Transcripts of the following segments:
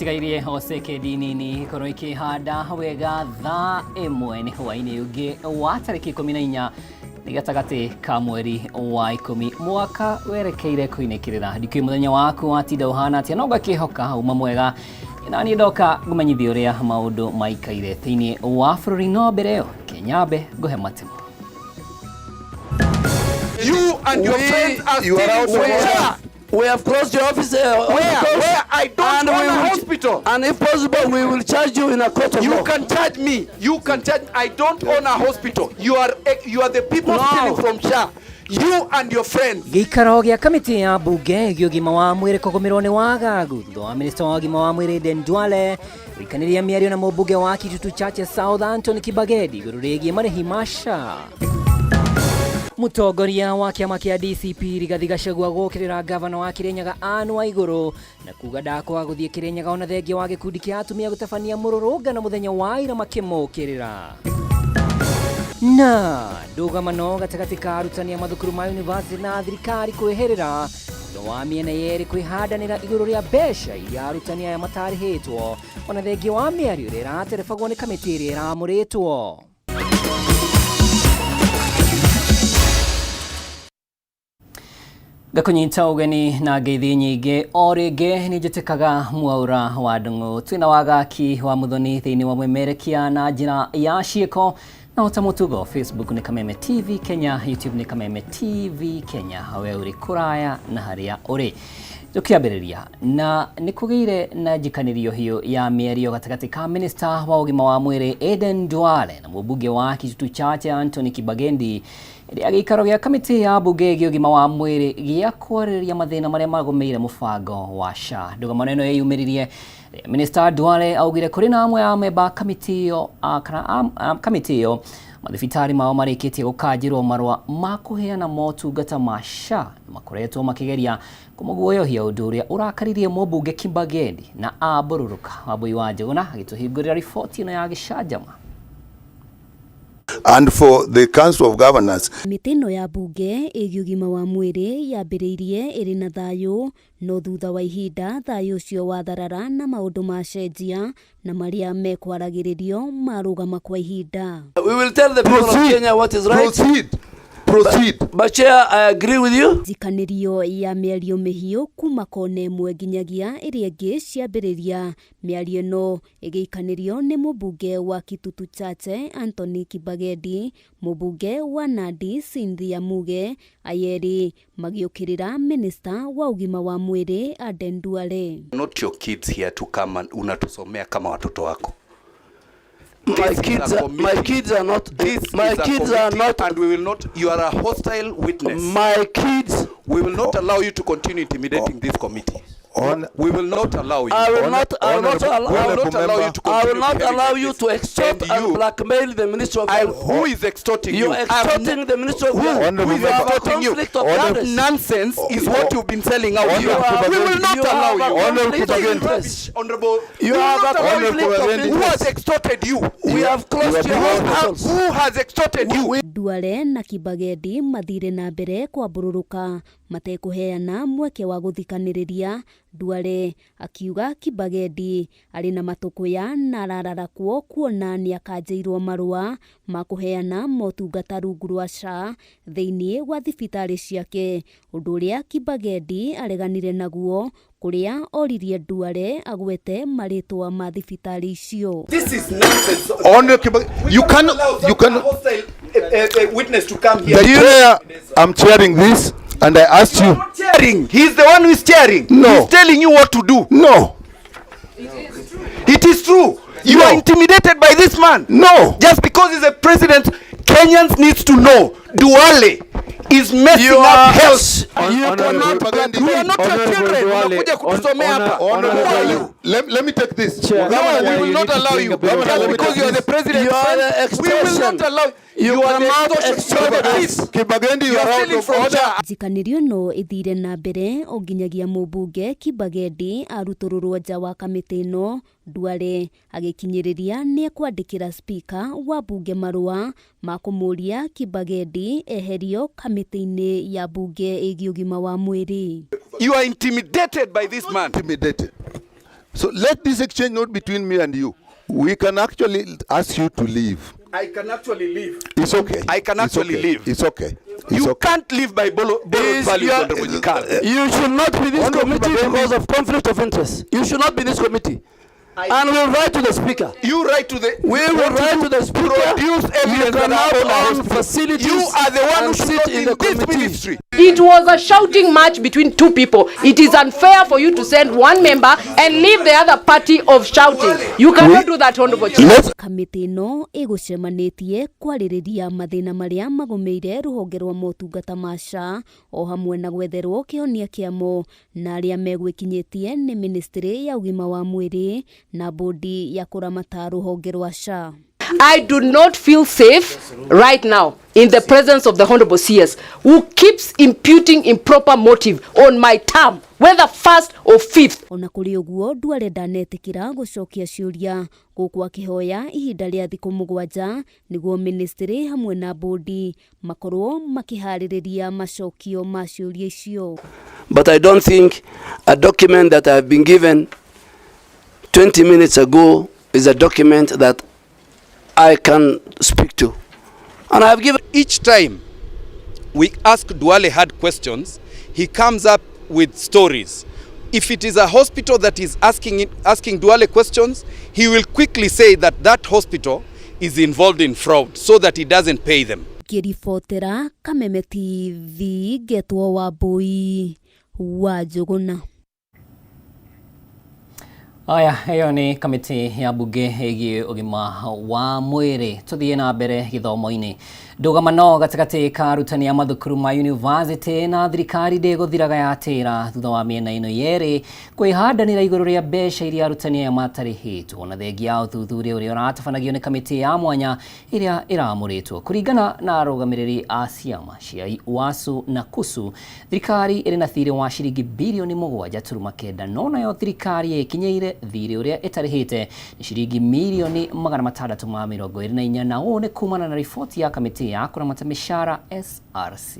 Tigairie o sekendi nini ikorwo ikihanda wega thaa 1 nĩ hwaĩ-inĩ ũngĩ wa tarĩki 14 nĩ gatagatĩ ka mweri wa 10 mwaka werekeire kũinĩkĩrĩra. Ndikĩũĩ mũthenya waku watinda ũhana atĩa, no ngakĩhoka uma mwega. Na niĩ ndoka ngũmenyithie ũrĩa maũndũ maikaire thĩinĩ wa bũrũri, no mbere ĩyo kenyambe ngũhe matemo. You and your friends are You are stealing out of from order. SHA. We have closed your office. Where? Hospitals, Where? I don't and own we a will- hospital. And if possible, we will charge you in a court of You law. can charge me. You can charge. I don't own a hospital. You are the people No. stealing from SHA. You and your friends. Gĩikaro gĩa kamĩtĩ ya mbunge ĩgiĩ ũgima wa mwĩrĩ kũgũmĩrwo nĩ wagagu thutha wa minista wa ũgima wa mwĩrĩ Aden Duale gũikanĩria mĩario na mũmbunge wa Kitutu Chache South Anthony Kibagedi igũrũ rĩgiĩ marĩhi ma SHA. Mũtongoria wa kĩama kĩa DCP Rigathi Gachagua gũkĩrĩra ngavana wa Kirinyaga Anne Waigũrũ na kuga ndakwaga gũthiĩ Kirinyaga ona thengia wa gĩkundi kĩa atumia gũtabania mũrũrũngano mũthenya wa ira makĩmũkĩrĩra. Na ndũgamano gatagatĩ ka arutani a mathukuru ma university na thirikari kwĩhĩrĩra thutha wa mĩena yerĩ kwĩhandanĩra igũrũ rĩa mbeca iria arutani aya matarĩhĩtwo ona thengia wa mĩario ĩrĩa ĩraterebagwo nĩ kamĩtĩ ĩrĩa ĩramũrĩtwo. Ngakũnyita ũgeni na ngeithi nyingĩ o rĩngĩ nĩ njĩtĩkaga mwaura wa ndũng'ũ twĩna wagaki wa muthoni thĩinĩ wa mwemerekia na njĩra ya ciĩko na ota mũtugo Facebook nĩ Kameme TV Kenya, YouTube nĩ Kameme TV Kenya, we ũrĩ kũraya na harĩa ũrĩ. Tũkĩambĩrĩria na nĩ kũgĩire na njikanĩrio hiũ ya mĩario gatagatĩ ka minista wa ũgima wa mwĩrĩ Aden Duale na mũmbunge wa Kitutu Chache Anthony Kibagendi rĩa gĩikaro gĩa kamĩtĩ ya mbunge ĩgiĩ ũgima wa mwĩrĩ gĩa kwarĩrĩria mathĩna marĩa magũmĩire mũbango wa SHA. Ndũgamano ĩno yeyumĩririe Minista Duale augire kũrĩ na amwe a memba a kamĩtĩ ĩyo kana kamĩtĩ ĩyo mathibitarĩ mao marĩkĩtie gũkanjĩrwo marũa ma kũheana motungata ma SHA na makoretwo makĩgeria kũmũguoyohia ũndũ ũrĩa ũrakaririe mũmbunge Kibagendi na ambũrũrũka. Wambui wa Njũgũna agĩtũhingũrĩra riboti ĩno ya gĩcanjama. And for the Council of Governors, Mĩtĩ ĩno ya mbunge ĩgiĩ ũgima wa mwĩrĩ yambĩrĩirie ĩrĩ na thayũ, no thutha wa ihinda thayũ ũcio watharara na maũndũ macenjia na marĩa mekwaragĩrĩrio marũgama kwa ihinda. We will tell the people of Proceed. Kenya what is right. Proceed. Proceed. But Chair, I agree with you. Njikanĩrio ya mĩario mĩhiũ kuma kona ĩmwe nginyagia ĩrĩa ĩngĩ ciambĩrĩria. Mĩario ĩno ĩgĩikanĩrio nĩ mũmbunge wa Kitutu Chache Anthony Kibagendi, mũmbunge wa Nandi Cynthia Muge, ayerĩ magĩũkĩrĩra minista wa ũgima wa mwĩrĩ Aden Duale. Not your kids here to come and unatusomea kama watoto wako. My This is kids, a are, my committee. kids are not. This My is a kids are committee not. and we will not. You are a hostile witness. My kids. We will not allow you to continue intimidating this committee. On, We will not allow you. I will not. I will not Honorable- allow. We will not Honorable allow you member. to I continue will not behaving allow like you this. to extort and you, blackmail the Minister of I, Health. who is extorting You you? are extorting the Minister of Health. Honorable Who is You have a extorting you? conflict of That interest. nonsense is what you've been selling out Honorable here. Kibagendi. We will not You allow have a you. Honorable conflict of Kibagendi. interest. Honorable, You we will have not a allow you. conflict of Honorable Who has interest. extorted you? We have closed You your are hospitals. Who has extorted you? Duale na Kibagendi mathire na mbere kwambũrũrũka matekũheana mweke wa gũthikanĩrĩria. Duale akiuga Kibagendi arĩ na matũkũya na arararakwo kuona nĩakanjĩirwo marũa ma kũheana motungata rungu rwa SHA thĩinĩ wa thibitarĩ ciake, ũndũ ũrĩa Kibagendi areganire naguo kũrĩa oririe Duale agwete marĩtwa ma thibitarĩ icio. This is nonsense. Honorable Kiba- We you cannot cannot, allow you such a cannot. hostile witness to come here. The chair, I'm chairing this, and I asked You are you. not chairing. He's the one who is chairing. No. He's telling you what to do. No, It is true. You No. are intimidated by this man. no. Just because he's a president, Kenyans needs to know Duale is messing You up are. health. You cannot. Kibagendi. We are not your Honorable children. Duale, Unakuja kutusomea hapa. Honorable Who are Duale, you? let me take this. Chair. No, Governor, we you will need not to allow bring you. a bill of Just order. because you are the president's You are son, the we will extortion. not allow You you. Are the cannot extortion. You are extort the us. thief. Kibagendi, you You are are out stealing of from order. SHA. Njikanĩrio ĩno ĩthire na mbere o nginyagia mũmbunge Kibagendi arutũrũrwo nja wa kamĩtĩ ĩno. Duale agĩkinyĩrĩria nĩekwandĩkĩra spika wa mbunge marũa ma kũmũria Kibagendi eherio kamĩtĩ-inĩ ya mbunge ĩgiĩ ũgima wa mwĩrĩ. You are intimidated by this man. Intimidated. So let this exchange not between me and you. We can actually ask you to leave. I can actually leave. It's okay. I can actually It's okay. leave. It's okay. It's You okay. can't live by borrowed values, Honorable Nyikal. You should not be this Honorable committee Kibagendi. because of conflict of interest. You should not be this committee. And we'll write to the speaker. You write to the. We will write to the speaker. Produce evidence You that cannot I own a own hospital. facilities. You are the one who and should sit not be in in the this committee. ministry. It was a shouting match between two people. It is unfair for you to send one member and leave the other party of shouting. You cannot do that, Honorable Chair. Let's Kamĩtĩ ĩno ĩgũcemanĩtie kwarĩrĩria mathĩna marĩa magũmĩire rũhonge rwa motungata ma SHA o hamwe na gwetherwo kĩhonia kĩamo na arĩa megwĩkinyĩtie nĩ ministry ya ũgima wa mwĩrĩ na bodi ya kũramata rũhonge rwa SHA. I do not feel safe right now in the presence of the Honorable CS, who keeps imputing improper motive on my term, whether first or fifth. Ona kũrĩ ũguo Duale ndanetĩkĩra gũcokia ciũria gũkũ akĩhoya ihinda rĩa thikũ 7 nĩguo ministry hamwe na bodi makorwo makĩharĩrĩria macokio ma ciũria icio. But I don't think a document that I've been given 20 minutes ago is a document that I can speak to. And I've given Each time we ask Duale hard questions, he comes up with stories. If it is a hospital that is asking Duale questions, he will quickly say that that hospital is involved in fraud so that he doesn't pay them. Ngĩribotera Kameme TV ngetwo Wambui wa Njũgũna. Aya, ĩyo nĩ kamĩtĩ ya bunge ĩgiĩ ũgima wa mwĩrĩ. Tũthiĩ na mbere gĩthomo-inĩ. Ndũgamano gatagatĩ ka arutani a mathukuru ma university na thirikari ndĩgũthiraga yatĩra thutha wa mĩena ĩno yerĩ kwĩhandanĩra igũrũ rĩa mbeca iria arutani aya matarĩhĩtwo na thengia ya ũthuthuria ũrĩa ũratabanagio nĩ kamĩtĩ ya mwanya ĩrĩa ĩramũrĩtwo. Kũringana na arũgamĩrĩri a ciama cia UASU na KUSU, thirikari ĩrĩ na thirĩ wa ciringi birioni 7.9 no nayo thirikari ĩkinyĩire thirĩ ũrĩa ĩtarĩhĩte nĩ ciringi mirioni 624 na ũũ nĩ kumana na riboti ya kamĩtĩ ya kũramata mĩcara SRC.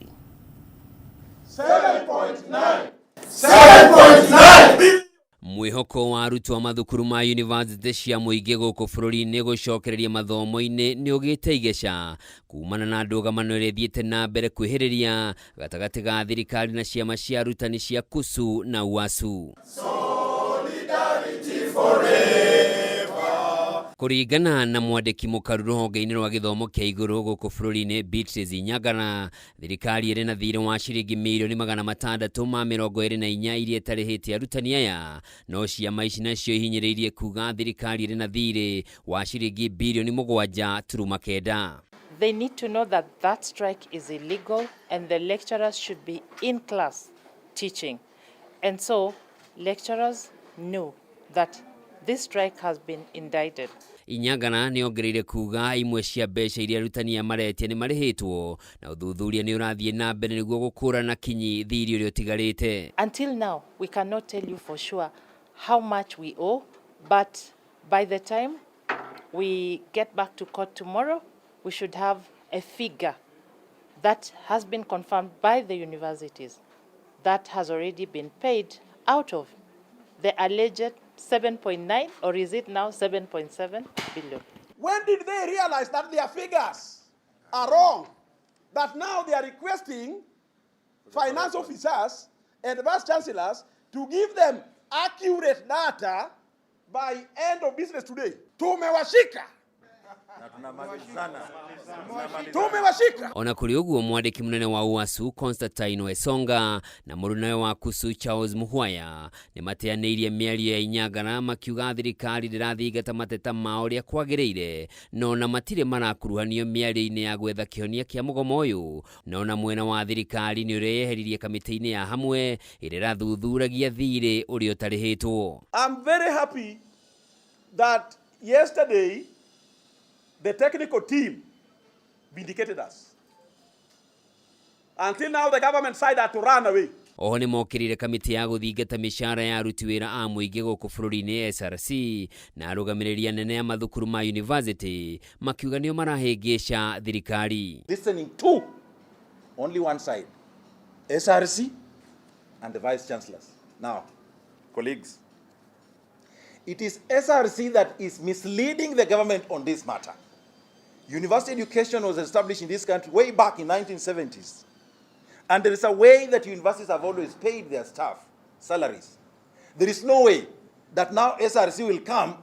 7.9 Mwĩhoko wa arutwo a mathukuru ma university cia mũingĩ gũkũ bũrũri-inĩ gũcokereria mathomo-inĩ nĩ ũgĩte igeca kumana na ndũgamano ĩrĩa ĩthiĩte na mbere kwĩhĩrĩria gatagatĩ ga thirikari na ciama cia arutani cia KUSU na UASU. Kũringana na mwandĩki mũkaru rũhonge-inĩ rwa gĩthomo kĩa igũrũ gũkũ bũrũri-inĩ Beatrice Nyangara, thirikari ĩrĩ na thirĩ wa ciringi mirioni 624 iria ĩtarĩhĩte arutani aya, no ciama ici nacio ihinyĩrĩirie kuga thirikari ĩrĩ na thirĩ wa ciringi birioni 7.9. They need to know that that strike is illegal and the lecturers should be in class teaching. And so lecturers know that this strike has been indicted. Inyangana nĩ ongereire kuga imwe cia mbeca iria arutani aya maretia nĩ marĩhĩtwo na ũthuthuria nĩ ũrathiĩ na mbere nĩguo gũkũrana kinyi thirĩ ũrĩa ũtigarĩte. Until now, we cannot tell you for sure how much we owe, but by the time we get back to court tomorrow, we should have a figure that has been confirmed by the universities that has already been paid out of the alleged 7.9, or is it now 7.7 billion? When did they realize that their figures are wrong? That now they are requesting finance officers and vice chancellors to give them accurate data by end of business today. Tumewashika. Tumewashika. Ona kũrĩ ũguo mwandĩki mũnene wa UASU Constantine Wesonga na mũrunawe wa KUSU Charles Muhwaya nĩ mateanĩirie mĩario ya Inyangara makiuga thirikari ndĩrathingata mateta mao ũrĩa kwagĩrĩire no na matirĩ marakuruhanio mĩario-inĩ ya gwetha kĩhonia kĩa mũgomo ũyũ no na mwena wa thirikari nĩ ũreyeheririe kamĩtĩ-inĩ ya hamwe ĩrĩa ĩrathuthuragia thirĩ ũrĩa ũtarĩhĩtwo. I'm very happy that yesterday the technical team vindicated us. Until now, the government side had to run away. Oho nĩ mokĩrĩire kamĩtĩ ya gũthingata mĩcara ya aruti wĩra a mũingĩ gũkũ bũrũri-inĩ SRC na arũgamĩrĩri anene a mathukuru ma university makiuga nĩo marahĩngĩca thirikari. Listening to only one side, SRC and the vice chancellors. Now, colleagues, It is SRC that is misleading the government on this matter. University education was established in this country way back in 1970s. And there is a way that universities have always paid their staff salaries. There is no way that now SRC will come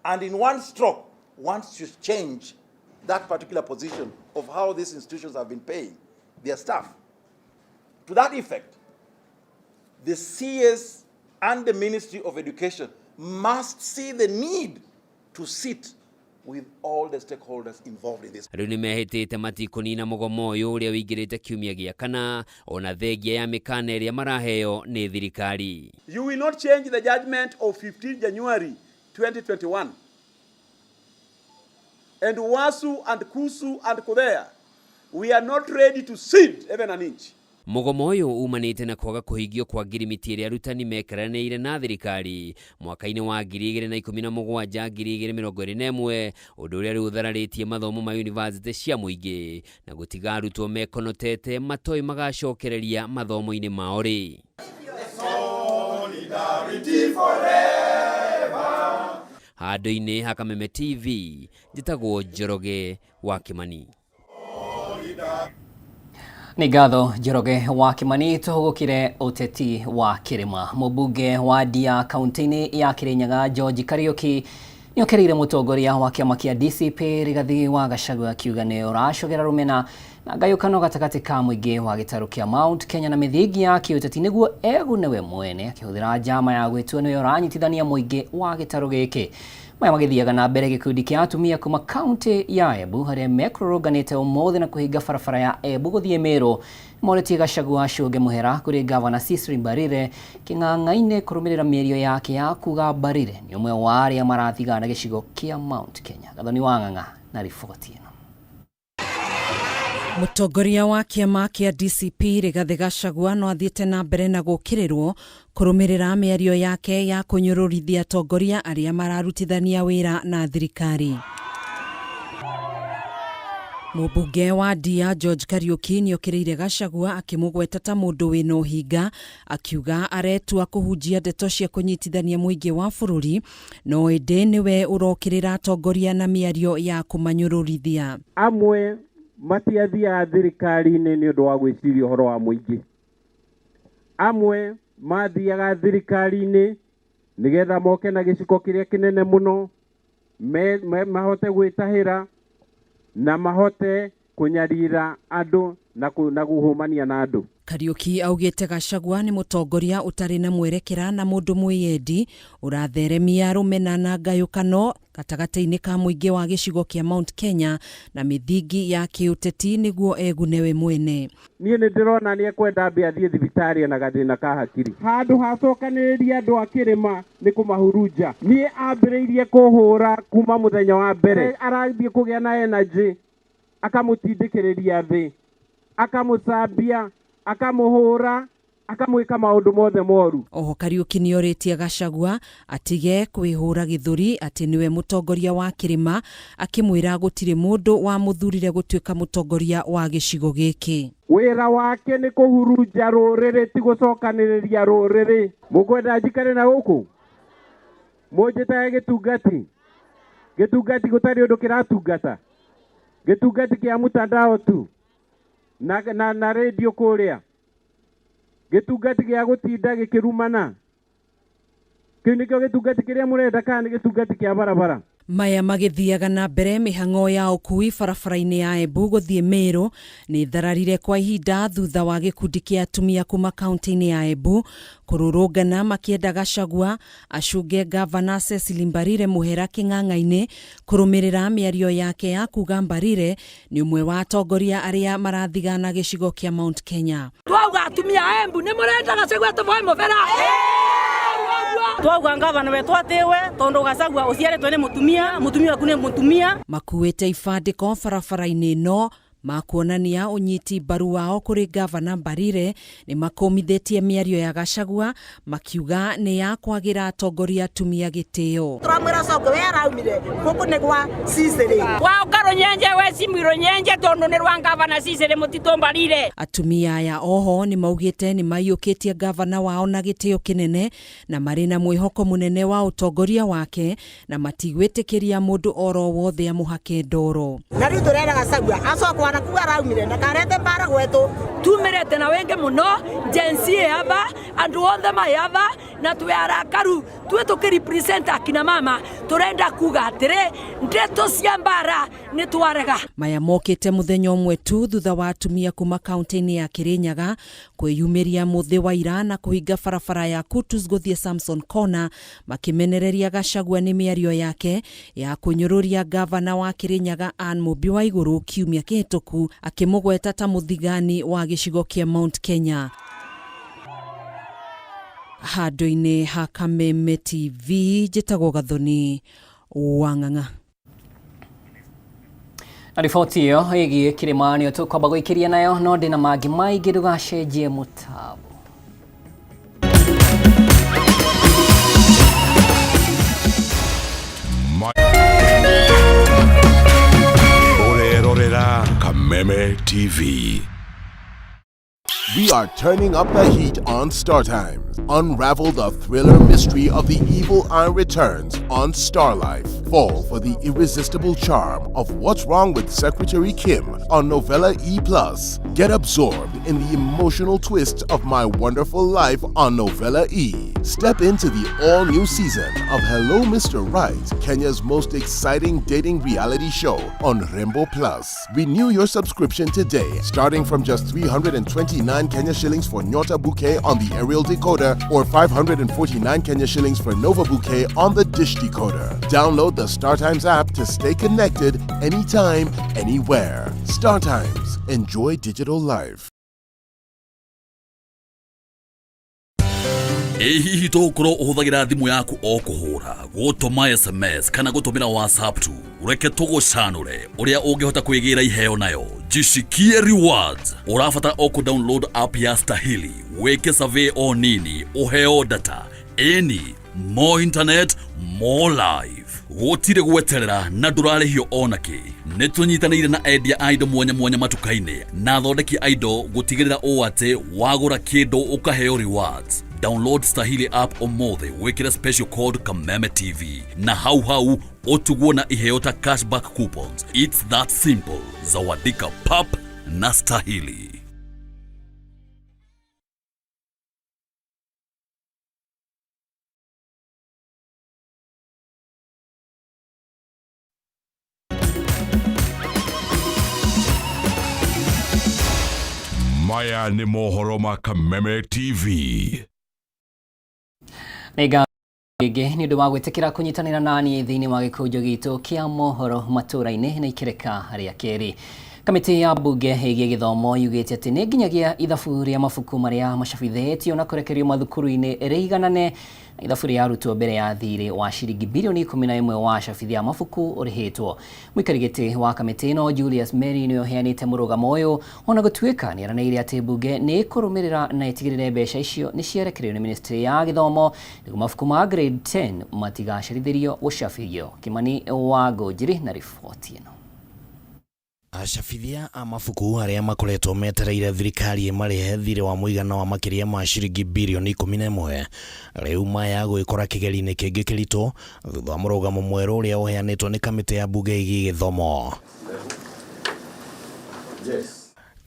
and in one stroke wants to change that particular position of how these institutions have been paying their staff. To that effect, the CS and the Ministry of Education must see the need to sit with all the stakeholders involved in this. Rĩu nĩmehĩtĩte matikũnina mũgomo ũyũ ũrĩa ũingĩrĩte kiumia gĩa kana ona thengia ya mĩkana ĩrĩa maraheo nĩ thirikari. You will not change the judgment of 15 January 2021. And UASU and KUSU and KUDHEIHA, we are not ready to cede even an inch. Mũgomo ũyũ umanĩte na kwaga kũhingio kwa ngirimiti ĩrĩa arutani mekaranĩire na thirikari mwaka-inĩ wa 2017 2021, ũndũ ũrĩa rĩu ũthararĩtie mathomo ma yunivasĩtĩ cia mũingĩ na gũtiga arutwo mekonotete matoĩ magacokereria mathomo-inĩ mao rĩ. Handũ-inĩ ha Kameme TV, njĩtagwo Njoroge wa Kimani. Nĩ ngatho Njoroge wa Kimani. Tũhũgũkire ũteti wa kĩrĩma. Mũmbunge wa Ndia kaunti-inĩ ya Kirinyaga George Kariuki nĩokereire mũtongoria wa kĩama kĩa DCP Rigathi wa Gachagua akiuga nĩ ũracogera rũmena na ngayũkano gatagatĩ ka mũingĩ wa gĩtarũ kĩa Mount Kenya na mĩthingi ya kĩũteti nĩguo egune we mwene akĩhũthĩra njama ya gwĩtua nĩwe ũranyitithania mũingĩ wa gĩtarũ gĩkĩ. Maya magĩthiaga na mbere gĩkundi kĩa atumia kuma kaunti ya Embu harĩa mekũrũrũnganĩte ũmũthĩ na kũhinga barabara ya Embu gũthiĩ Meru. Nĩmoretie Gachagua acũnge mũhera kũrĩ gavana Cecily Mbarire kĩng'ang'a-inĩ kũrũmĩrĩra mĩario yake ya kuga Mbarire nĩ ũmwe wa arĩa marathigana gĩcigo kĩa Mount Kenya. Gathoni wa Ng'ang'a na riboti ĩno. Mũtongoria wa kĩama kĩa DCP Rigathi Gachagua no athiĩte na mbere na gũkĩrĩrwo kũrũmĩrĩra mĩario yake ya kũnyũrũrithia atongoria arĩa mararutithania wĩra na thirikari. Mũmbunge wa Ndia George Kariuki nĩokĩrĩire Gachagua akĩmũgweta ta mũndũ wĩna ũhinga, akiuga aretua kũhunjia ndeto cia kũnyitithania mũingĩ wa bũrũri, no ĩndĩ nĩwe ũrokĩrĩra atongoria na mĩario ya kũmanyũrũrithia. Amwe matiathiaga thirikari-inĩ nĩ ũndũ wa gwĩciria ũhoro wa mũingĩ, amwe mathiaga thirikari-inĩ nĩgetha moke na gĩciko kĩrĩa kĩnene mũno mahote gwĩtahĩra na mahote kũnyarira andũ na kũhũmania na andũ. Kariuki augĩte Gachagua nĩ mũtongoria ũtarĩ na mwerekera na mũndũ mwĩyendi ũratheremia rũmena na ngayũkano gatagatĩ-inĩ ka mũingĩ wa gĩcigo kĩa Mount Kenya na mĩthingi ya kĩũteti nĩguo egune we mwene. Niĩ nĩ ndĩrona nĩ ekwenda ambe athiĩ thibitarĩ ena gathĩna ka hakiri. Handũ hacokanĩrĩria andũ a kĩrĩma nĩ kũmahurunja. Niĩ ambĩrĩirie kũhũra kuma mũthenya wa mbere. Arathiĩ kũgĩa na energy, akamũtindĩkĩrĩria thĩ, akamũcambia, akamũhũra, akamwĩka maũndũ mothe moru. Oho Kariuki nĩorĩtie Gachagua atige kwĩhũra gĩthũri atĩ nĩwe mũtongoria wa kĩrĩma, akĩmwĩra gũtirĩ mũndũ wamũthurire gũtuĩka mũtongoria wa gĩcigo gĩkĩ. Wĩra wake nĩ kũhurunja rũrĩrĩ, ti gũcokanĩrĩria rũrĩrĩ. Mũkwenda njikare na gũkũ? Mũnjĩtage gĩtungati? Gĩtungati gũtarĩ ũndũ kĩratungata? Gĩtungati kĩa mtandao tu na radio kũrĩa. Gĩtungati gĩa gũtinda gĩkĩrumana. Kĩu nĩkĩo gĩtungati kĩrĩa mũrenda kana nĩ gĩtungati kĩa barabara? Maya magĩthiaga na mbere mĩhang'o ya ũkui barabara-inĩ ya Embu gũthiĩ Meru nĩ thararire kwa ihinda thutha wa gĩkundi kĩa atumia kuma kaunti-inĩ ya Embu kũrũrũngana makĩenda Gachagua acunge gavana Cecily Mbarire mũhera kĩng'ang'a-inĩ kũrũmĩrĩra mĩario yake ya kuga Mbarire nĩ ũmwe wa atongoria arĩa marathigana gĩcigo kĩa Mount Kenya. Twauga atumia a Embu nĩ mũrenda Gachagua tũboe mũbera. Twauga ngavana wetu atiwe tondu Gachagua uciaritwe ni mutumia, mutumia waku ni mutumia. Makuĩte ibandĩko barabara-inĩ ĩno Ma kuonania ũnyiti mbaru wao kũrĩ ngavana Mbarire nĩ makũmithĩtie mĩario ya Gachagua makiuga nĩ ya kwagĩra atongoria atumia gĩtĩo. Tũramwĩra coke we araumire gũkũ nĩ gwa Cicely. Waũka rũnyenje wecimwi rũnyenje tondũ nĩ rwa ngavana Cicely Mũtitũ Mbarire. Atumia aya oho nĩ maugĩte nĩ maiyũkĩtie ngavana wao na gĩtĩo kĩnene na marĩ na mwĩhoko mũnene wa ũtongoria wake na matigwĩtĩkĩria mũndũ oro wothe amũhake ndoro. Na rĩu tũrera Gachagua acoke ona kuu araumire ndakarete mbara gwetũ. Tumĩrĩte na wĩngĩ mũno Gen Z ĩ aba andũ othe mai aba na twĩ arakaru twĩ tũkĩ represent akina mama tũrenda kuga atĩrĩ ndeto cia mbara nĩ twarega. Maya mokĩte mũthenya ũmwe tu thutha wa atumia kuma kaunti-inĩ ya Kirinyaga kwĩyumĩria mũthĩ wa ira na kũhinga barabara ya Kutus gũthiĩ Samson Corner makĩmenereria Gachagua nĩ mĩario yake ya kũnyũrũria ngavana wa Kirinyaga Anne Mũmbi wa Igũrũ kiumia kĩhĩtũku akĩmũgweta ta mũthigani wa gĩcigo kĩa Mount Kenya. Handũ-inĩ ha Kameme TV njĩtagwo Gathoni wa Ng'ang'a. Na riboti ĩyo ĩgiĩ kĩrĩma nĩyo tũkwamba gũikĩria nayo no ndĩna mangĩ maingĩ ndũgacenjie mũtambo. Ũrerorera Kameme TV. We are turning up the heat on Star Times. Unravel the thriller mystery of the Evil Eye Returns on Star Life. Fall for the irresistible charm of What's Wrong with Secretary Kim on Novella E+. Get absorbed in the emotional twists of My Wonderful Life on Novella E. Step into the all-new season of Hello Mr. Right, Kenya's most exciting dating reality show on Rembo Plus. Renew your subscription today, starting from just 329 Kenya shillings for Nyota Bouquet on the aerial decoder or 549 Kenya shillings for Nova Bouquet on the dish decoder. Download the StarTimes app to stay connected anytime, anywhere. StarTimes. Enjoy digital life. Ĩ hihi tũgũkorwo ũhũthagĩra thimũ yaku o kũhũra, gũtũma SMS kana gũtũmĩra WhatsApp tu? Reke tũgũcanũre ũrĩa ũngĩhota kwĩgĩra iheo nayo. Jishikie rewards. Ũrabatara o kũ download app ya Stahili, wĩke survey o nini, ũheo data. Ĩni, more internet, more life. Gũtirĩ gweterera na ndũrarĩhio ona kĩ. Nĩ tũnyitanĩire na endia a indo mwanya mwanya matuka-inĩ na athondeki a indo gũtigĩrĩra ũũ atĩ wagũra kĩndũ ũkaheo rewards. Download Stahili app ũmũthĩ wĩkĩre special code Kameme TV na hau hau ũtugwo na iheo ta cashback coupons. It's that simple. Zawadika pap na Stahili. Maya nĩ mohoro ma Kameme TV. Nĩ rĩngĩ nĩ ũndũ wa gwĩtĩkĩra kũnyitanĩra naniĩ thĩinĩ wa gĩkũnjo gitũ kĩa mohoro matũra-inĩ na ikereka rĩa kerĩ. Kamĩtĩ ya mbunge ĩgiĩ gĩthomo yugĩte atĩ nĩ nginyagia ithabu rĩa mabuku marĩa macabithĩtio na kũrekererio mathukuru-inĩ rĩiganane na ithabu rĩa arutwo mbere ya thirĩ wa ciringi bilioni 11 wa cabithia mabuku ũrĩhĩtwo. Mũikari gĩtĩ wa kamĩtĩ ĩno Julius Mary nĩwe ũheanĩte mũrũgamo ũyũ ona gũtuĩka nĩeranĩire atĩ mbunge nĩ ĩkũrũmĩrĩra na ĩtigĩrĩre mbeca icio nĩ ciarekererio nĩ ministry ya gĩthomo nĩguo mabuku ma grade 10 matigacerithĩrio gũcabithio. Kimani wa Ngũnjiri na riboti ĩno. Acabithia a mabuku arĩa makoretwo metereire thirikari ĩmarĩhe thirĩ wa mũigana wa makĩria ma ciringi birioni 11 rĩu maya gwĩkora kĩgeri-inĩ kĩngĩ kĩritũ thutha wa mũrũgamo mwerũ ũrĩa ũheanĩtwo nĩ kamĩtĩ ya mbunge ĩgiĩ gĩthomo.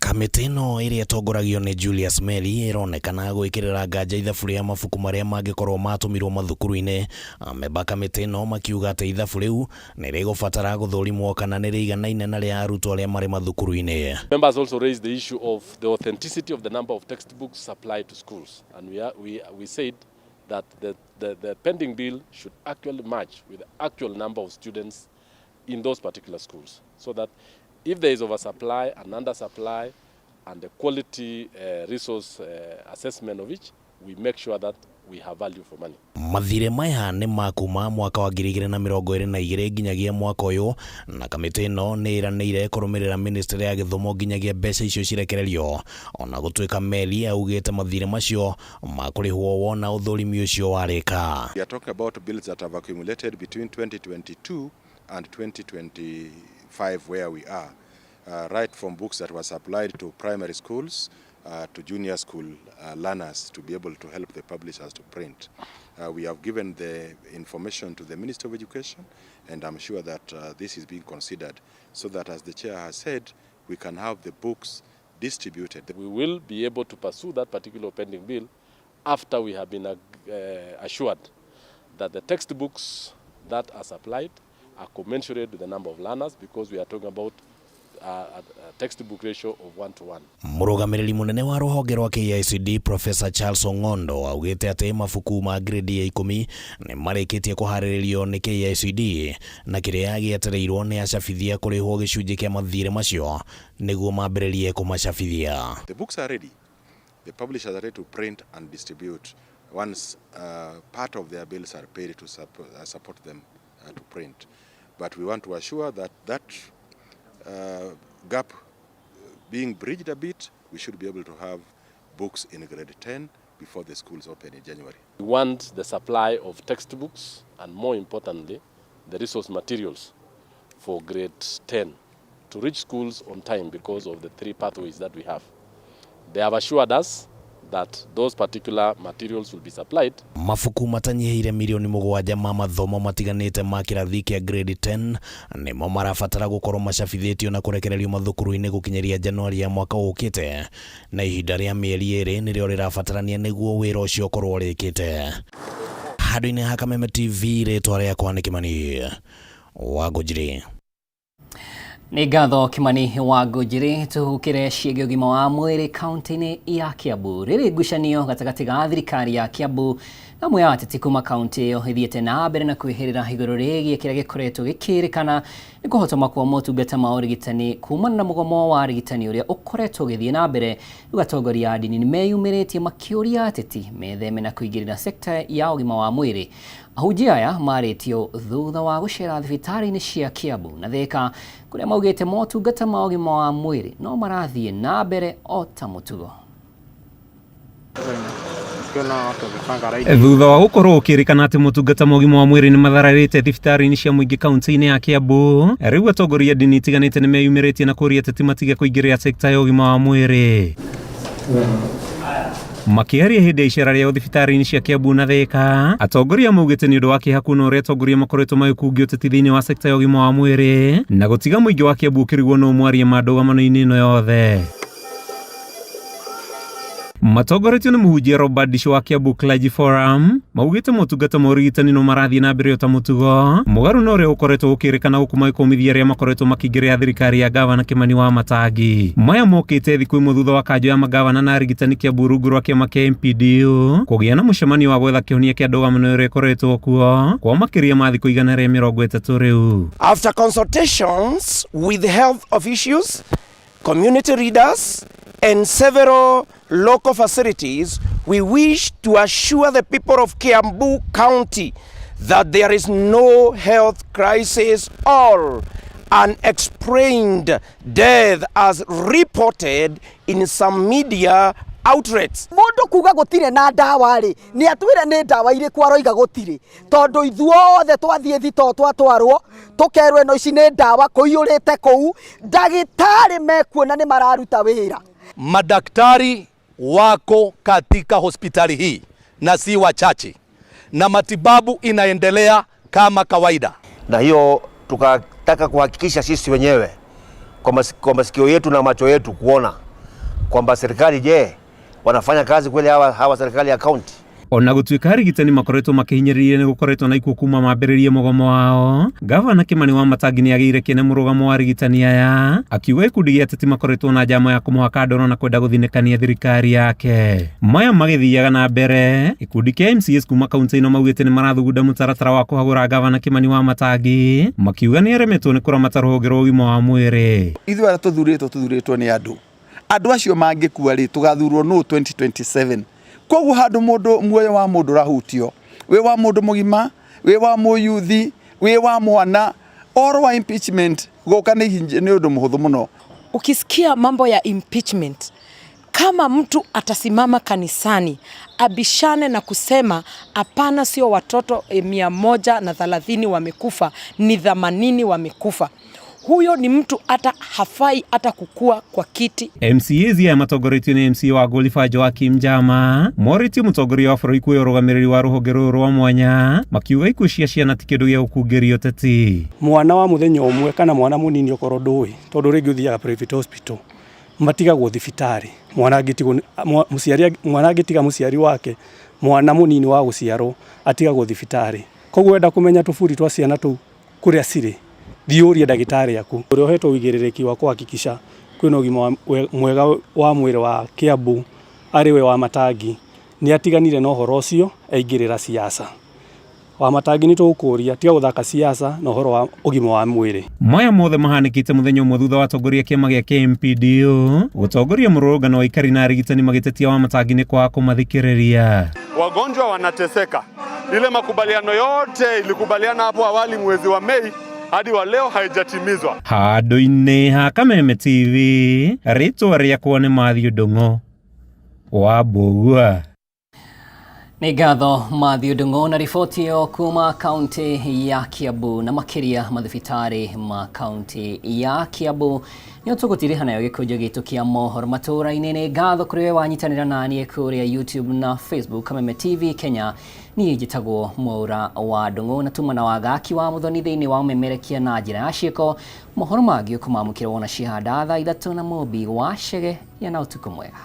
Kamĩtĩ ĩno ĩrĩa ĩtongoragio nĩ Julius Meli ĩronekana gwĩkĩrĩra nganja ithabu rĩa mabuku marĩa mangĩkorwo matũmirwo mathukuru-inĩ. Amemba kamĩtĩ ĩno makiuga atĩ ithabu rĩu nĩ rĩgũbatara gũthũrimwo kana nĩ rĩiganaine na rĩa arutwo arĩa marĩ mathukuru-inĩ. Members also raised the issue of the authenticity of the number of textbooks supplied to schools, and we said that the pending bill should actually match with the actual number of students in those particular schools, so that if there is oversupply and undersupply and the quality resource assessment of each, we make sure that we have value for money. Mathirĩ maya nĩ ma kuma mwaka wa 2022 nginyagia mwaka ũyũ na kamĩtĩ ĩno nĩ ĩranĩire kũrũmĩrĩra ministry ya gĩthomo nginyagia mbeca icio cirekererio ona gũtuĩka Meli augĩte mathirĩ macio makũrĩhwo wona ũthũrimi ũcio warĩka. We are talking about bills that have accumulated between 2022 and 2025 where we are, right from books that were supplied to primary schools, to junior school learners to be able to help the publishers to print. We have given the information to the Minister of Education, and I'm sure that this is being considered so that, as the chair has said, we can have the books distributed. We will be able to pursue that particular pending bill after we have been assured that the textbooks that are supplied are commensurate with the number of learners, because we are talking about a textbook ratio of 1 to 1. Mũrũgamĩrĩri mũnene wa rũhonge rwa KICD Professor Charles Ong'ondo augĩte atĩ mabuku ma grade ya 10 nĩ marĩkĩtie kũharĩrĩrio nĩ KICD na kĩrĩa gĩetereirwo nĩ acabithia kũrĩhwo gĩcunjĩ kĩa mathirĩ macio nĩguo mambĩrĩrie kũmacabithia. The books are ready. The publishers are ready to print and distribute once part of their bills are paid to support them to print. But we want to assure that that gap being bridged a bit, we should be able to have books in grade 10 before the schools open in January. We want the supply of textbooks and, more importantly, the resource materials for grade 10 to reach schools on time because of the 3 pathways that we have. They have assured us that those particular materials will be supplied. Mabuku matanyihĩire mirioni 7 ma mathomo matiganĩte ma kĩrathi kĩa grade 10 nĩmo marabatara gũkorwo macabithĩtio na kũrekererio mathukuru-inĩ gũkinyĩria Januari ya mwaka ũkĩte, na ihinda rĩa mĩeri 2 nĩrĩo rĩrabatarania nĩguo wĩra ũcio ũkorwo ũrĩkĩte. Handũ-inĩ ha Kameme TV, rĩtwa rĩakwa nĩ Kimani Wangũnjiri. Nĩ ngatho Kimani Wangũnjiri. Tũhukĩre ciĩgiĩ ũgima wa mwĩrĩ kaunti-inĩ ya Kiambu. Rĩrĩ ngucanio gatagatĩ ga thirikari ya Kiambu na amwe a ateti kuma kaunti ĩyo ĩthiĩte na mbere na kwĩhĩrĩra igũrũ rĩgiĩ kĩrĩa gĩkoretwo gĩkĩrĩkana nĩ kũhotoma kwa motungata ma ũrigitani kumana na mũgomo wa arigitani ũrĩa ũkoretwo ũgĩthiĩ na mbere. Rĩu atongoria a ndini nĩ meyumĩrĩtie makĩũria ateti metheme na kũingĩrĩra sekta ya ũgima wa mwĩrĩ. Ahunjia aya marĩtio thutha wa gũcera thibitarĩ-inĩ cia Kiambu na Thika kũrĩa maugĩte motungata ma ũgima wa mwĩrĩ no marathiĩ na mbere o ta mũtugo. Thutha wa gũkorwo ũkĩrĩkana atĩ motungata ma ũgima wa mwĩrĩ nĩ mathararĩte thibitarĩ-inĩ cia mũingĩ kaunti-inĩ ya Kiambu, rĩu atongoria a ndini itiganĩte nĩ meyumĩrĩtie na kũũria ateti matige kũingĩrĩra sekta ya ũgima wa mwĩrĩ. Makĩaria hĩndĩ ya icera rĩao thibitarĩ-inĩ cia Kiambu na Thika, atongoria maugĩte nĩ ũndũ wa kĩeha kuona ũrĩa atongoria makoretwo magĩkungio ũteti thĩinĩ wa sekta ya ũgima wa mwĩrĩ na gũtiga mũingĩ wa Kiambu ũkĩrigwo no mwarie ma ndũgamano-inĩ ĩno yothe. Matongoretio nĩ mũhunjia Robert Disho wa Kiambu Clergy Forum, maugĩte motungata ma ũrigitani no marathiĩ na mbere o ta mũtugo, mũgarũ na ũrĩa ũkoretwo ũkĩrĩkana gũkũ magĩkũmithia arĩa makoretwo makĩingĩrĩra thirikari ya gavana Kimani wa Matangi. Maya mokĩte thikũ ĩmwe thutha wa kanjũ ya magavana na arigitani Kiambu rungu rwa kĩama kĩa MPDU kũgĩa na mũcemanio wa gwetha kĩhonia kĩa ndũgamano ĩrĩa ĩkoretwo kuo kwa makĩria ma thikũ 130 rĩu. After consultations with health officials, community leaders, and several local facilities, we wish to assure the people of Kiambu County that there is no health crisis or unexplained death as reported in some media outlets. Mundu kuga gutire na ndawa ri ni atwire ni ndawa iriku aroiga gutire tondu ithuothe twathie thito twatwarwo tukerwe no ici ni ndawa kuiyurite kuu ndagitari mekuona ni mararuta wira. Madaktari wako katika hospitali hii na si wachache, na matibabu inaendelea kama kawaida. Na hiyo tukataka kuhakikisha sisi wenyewe kwa masikio yetu na macho yetu kuona kwamba serikali, je, wanafanya kazi kweli hawa serikali ya county? Ona gũtuĩka arigitani makoretwo makĩhinyĩrĩria nĩ gũkoretwo na ikuũ kuma mambĩrĩrie mũgomo wao, gavana Kimani wa Matangi nĩ agĩire kĩene mũrũgamo wa arigitani aya, akiuga gĩkundi gĩa ateti makoretwo na njama ya kũmũhaka ndoro na kwenda gũthinĩkania thirikari yake. Maya magĩthiaga na mbere, gĩkundi kĩa MCAs kuma kaunti ĩno maugĩte nĩ marathugunda mũtaratara wa kũhagũra gavana Kimani wa Matangi, makiuga nĩ aremetwo nĩ kũramata rũhonge rwa ũgima wa mwĩrĩ. Ithuĩ arĩa tũthurĩtwo tũthurĩtwo nĩ andũ, andũ acio mangĩkua rĩ, tũgathurwo nũ 2027? Koguo handũ mũndũ muoyo wa mũndũ ũrahutio, wĩ wa mũndũ mũgima, wĩ wa mũyuthi, wĩ wa mwana, ũhoro wa impeachment gũka nĩ nĩ ũndũ mũhũthũ mũno. Ukisikia mambo ya impeachment, kama mtu atasimama kanisani abishane na kusema hapana, sio watoto 130 wamekufa, ni 80 wamekufa, huyo ni mtu hata hafai hata kukua kwa kiti. MCAs aya matongoretio nĩ MCA wa Ngoliba Joakim Njama morĩtie mũtongoria wa bũrũri kuoya ũrũgamĩrĩri wa rũhonge rũrũ rwa mwanya, makiuga ikuũ cia ciana ti kĩndũ gĩa gũkungĩria ũteti. Mwana wa muthenya ũmwe kana mwana munini okorwo ndũĩ tondu rĩngĩ ũthiaga private hospital matigagwo thibitarĩ, mwana angĩtigwo mũciari, mwana angĩtiga mũciari wake, mwana munini wa gũciarwo atigagwo thibitarĩ. Koguo wenda kũmenya tũburi twa ciana tũu kũrĩa cirĩ, thiĩ ũrie ndagĩtarĩ aku ũrĩa ũhetwo ũigĩrĩrĩki wa kũhakikisha kwĩna ũgima mwega wa mwĩrĩ wa Kiambu arĩ we Wamatangi nĩ atiganire na ũhoro ũcio aingĩrĩra siasa. Wamatangi nĩ tũgũkũria tiga gũthaka siasa na ũhoro wa ũgima wa mwĩrĩ. Maya mothe mahanĩkĩte mũthenya ũmwe thutha wa atongoria a kĩama gĩa KMPDU gũtongoria mũrũrũngano wa aikari na arigitani magĩtetia Wamatangi nĩ kwaga kũmathikĩrĩria. Wagonjwa wanateseka. Ile makubaliano yote ilikubaliana hapo awali mwezi wa Mei hadi wa leo haijatimizwa. Handũ-inĩ ha Kameme TV, rĩtwa rĩakwa nĩ Matthew Ndung'u wa Mbũgua. Nĩ ngatho Matthew Ndung'u na riboti ĩyo kuma kaunti ya Kiambu na makĩria mathibitarĩ ma kaunti ya Kiambu. Nĩyo tũgũtirĩha nayo gĩkũnjo gitũ kĩa mohoro matũũra-inĩ. Nĩ ngatho kũrĩ we wanyitanĩra naniĩ kũrĩa YouTube na Facebook Kameme TV Kenya. Niĩ njĩtagwo Mwaura wa Ndung'u na tuma na wagaki wa Muthoni thĩinĩ wa ũmemerekia na njĩra ya ciĩko. Mohoro mangĩ ũkũmamũkĩra wona cihanda thaa 3 na Mũmbi wa Chege. Gĩa na ũtukũ mwega.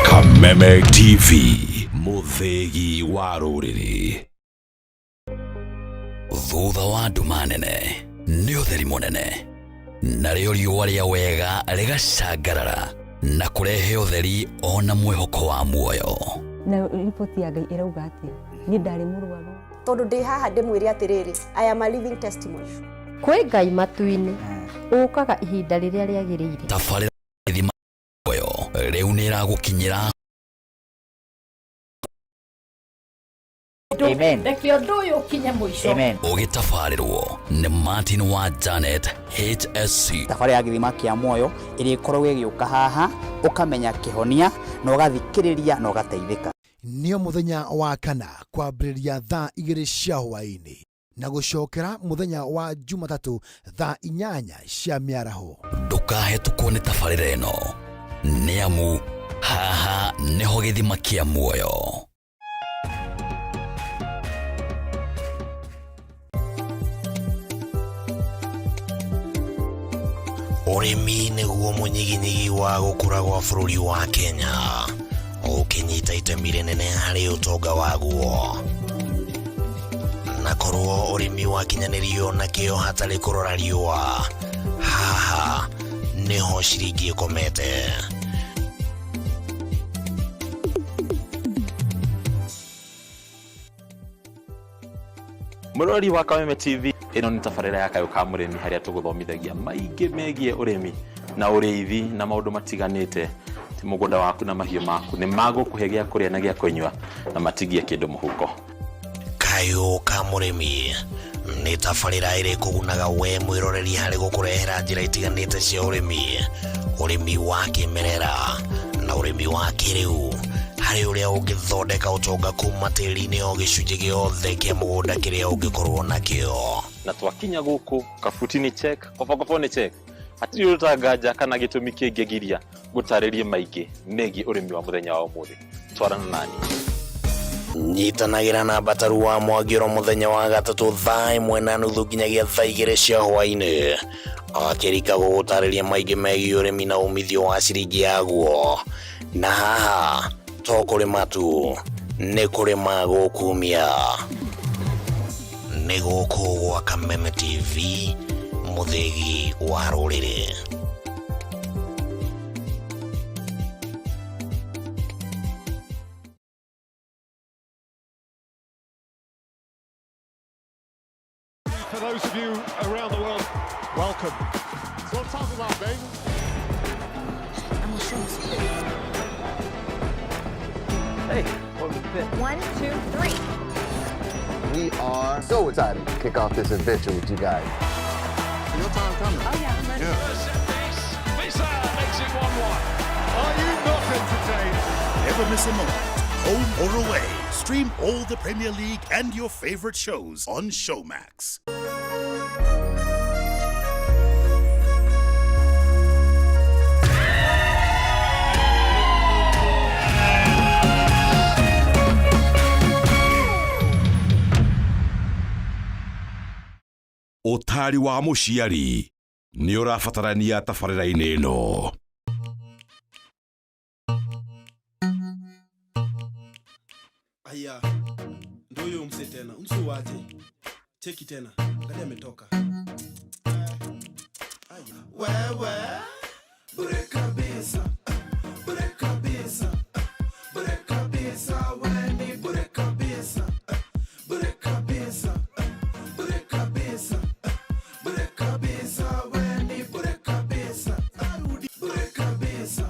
Kameme TV, mũthĩgi wa rũrĩrĩ. Thutha wa nduma nene nĩ ũtheri mũnene, narĩo riũa rĩa wega rĩgacangarara na kũrehe ũtheri ona mwĩhoko wa muoyo. Na riboti ya Ngai ĩrauga atĩa? Niĩ ndarĩ mũrwaru. Tondũ ndĩ haha ndĩmwĩre atĩrĩrĩ, I am a living testimony. Kwĩ Ngai matu-inĩ ũkaga ihinda rĩrĩa rĩagĩrĩire. Tabarĩra gĩthima muoyo rĩu nĩ ĩragũkinyĩra. Amen. Reke ũndũ ũyũ ũkinye mũico. Amen. Ũgĩtabarĩrwo nĩ Martin wa Janet HSC. Tabarĩra ya gĩthima kĩa muoyo ĩrĩa ĩkoragwo ĩgĩũka haha ũkamenya kĩhonia na ũgathikĩrĩria na ũgateithĩka. Nĩo mũthenya wa kana kwambĩrĩria thaa 2 cia hwaĩ-inĩ na gũcokera mũthenya wa Jumatatũ thaa 8 cia mĩaraho. Ndũkahetũkwo nĩ tabarĩra ĩno nĩ amu haha nĩho gĩthima kĩa muoyo. Ũrĩmi nĩguo mũnyiginyigi wa gũkũra gwa bũrũri wa Kenya, ũkĩnyita itemi rĩnene harĩ ũtonga waguo. Na korwo ũrĩmi wakinyanĩrio na kĩo hatarĩ kũrora riũa, haha nĩho ciringi ĩkomete. Mũrori wa Kameme TV, ĩno nĩ tabarĩra ya Kayũ ka Mũrĩmi harĩa tũgũthomithagia maingĩ megiĩ ũrĩmi na ũrĩithi na maũndũ matiganĩte. Ti mũgũnda waku na mahiũ maku nĩ magũkũhe gĩa kũrĩa na gĩa kũnyua na matigie kĩndũ mũhuko. Kayũ ka Mũrĩmi nĩ tabarĩra ĩrĩ kũgunaga we mwĩroreri harĩ gũkũrehera njĩra itiganĩte cia ũrĩmi, ũrĩmi wa kĩmerera na ũrĩmi wa kĩrĩu, harĩ ũrĩa ũngĩthondeka ũtonga kuma tĩri-inĩ o gĩcunjĩ gĩothe kĩa mũgũnda kĩrĩa ũngĩkorwo nakĩo. Na twakinya gũkũ kabuti nĩ check, kobokobo nĩ check, hatirĩ ũndũ ta nganja kana gĩtũmi kĩngĩgiria gũtarĩrie maingĩ megiĩ ũrĩmi wa mũthenya wa ũmũthĩ. Twarana nani. Nyitanagĩra na Mbataru wa Mwangĩro mũthenya wa gatatũ thaa 1:30 nginyagia thaa 2 cia hwaĩ-inĩ, akĩrika gũgũtarĩria maingĩ megiĩ ũrĩmi na umithio wa ciringi yaguo. Na haha to kũrĩma tu, nĩ kũrĩma gũkumia. Nĩ gũkũ gwa Kameme TV, mũthĩgi wa rũrĩrĩ. For those of you around the world, welcome. That's what I'm talking about, baby. Hey, welcome to the pit. 1, 2, 3. We are so excited to kick off this adventure with you guys. Your time coming. Oh, yeah, I'm ready. Visa makes it 1-1. Are you not entertained? Never miss a moment, home or away. Stream all the Premier League and your favorite shows on Showmax. Ũtaari wa mũciari nĩ ũrabatarania tabarĩra-inĩ ĩno. Aya, ndo huyo mse tena, umsi waje cheki tena, angalia ametoka. Aya, wewe bure kabisa, bure kabisa, bure kabisa, we ni bure kabisa, bure kabisa, bure kabisa, bure kabisa, we ni bure kabisa, arudi bure kabisa,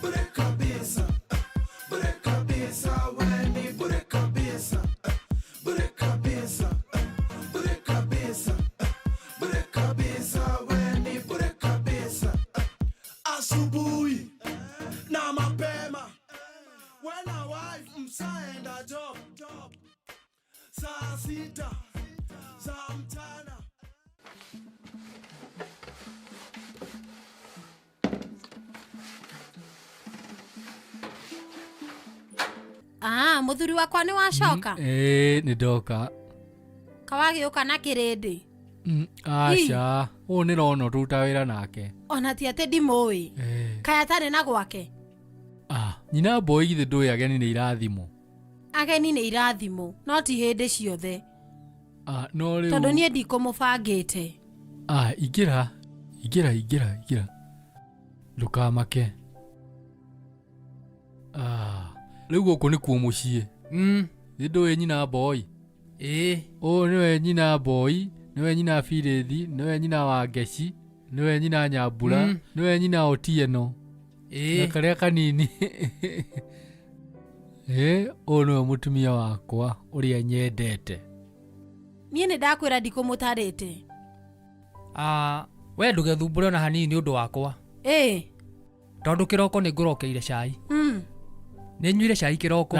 bure kabisa, bure kabisa, we ni bure kabisa, bure kabisa, bure kabisa, bure kabisa, we ni bure kabisa. Asubuhi na mapema when a wife msaenda job, saa 6 za mchana. Ah, muthuri wakwa nĩ wacoka Ĩĩ nĩ ndoka. Kawagĩũka na kĩrĩndĩ. Aca ũũ nĩ rono tũruta wĩra nake. Ona ti atĩ ndimũĩ. Ĩĩ. Kaĩ atarĩ na gwake? Ah, nyina mboi githĩ ndũĩ ageni nĩ irathimo. Ageni nĩ irathimo no ti hĩndĩ ciothe. Ah, no rĩu Tondũ niĩ ndikũmũbangĩte. Ah, ingĩra ingĩra ingĩra ingĩra, ndũkamake. Ah, rĩu gũkũ nĩkuo mũciĩ. Githĩ ndũĩ nyina mboi? Ĩĩ. Ũyũ nĩwe nyina mboi, nĩwe nyina Birĩthi, nĩwe nyina wa Ngeci, nĩwe nyina Nyambura, nĩwe nyina Otieno. Ĩĩ. Na karĩa kanini. Ĩĩ, ũyũ nĩwe mũtumia wakwa ũrĩa nyendete. Niĩ nĩ ndakwĩra ndikũmũtarĩte. Ah, we ndũgethumbũre ona hanini nĩ ũndũ wakwa. Ĩĩ. Tondũ kĩroko nĩ ngũrokeire cai. Nĩ nyuire cai kĩroko.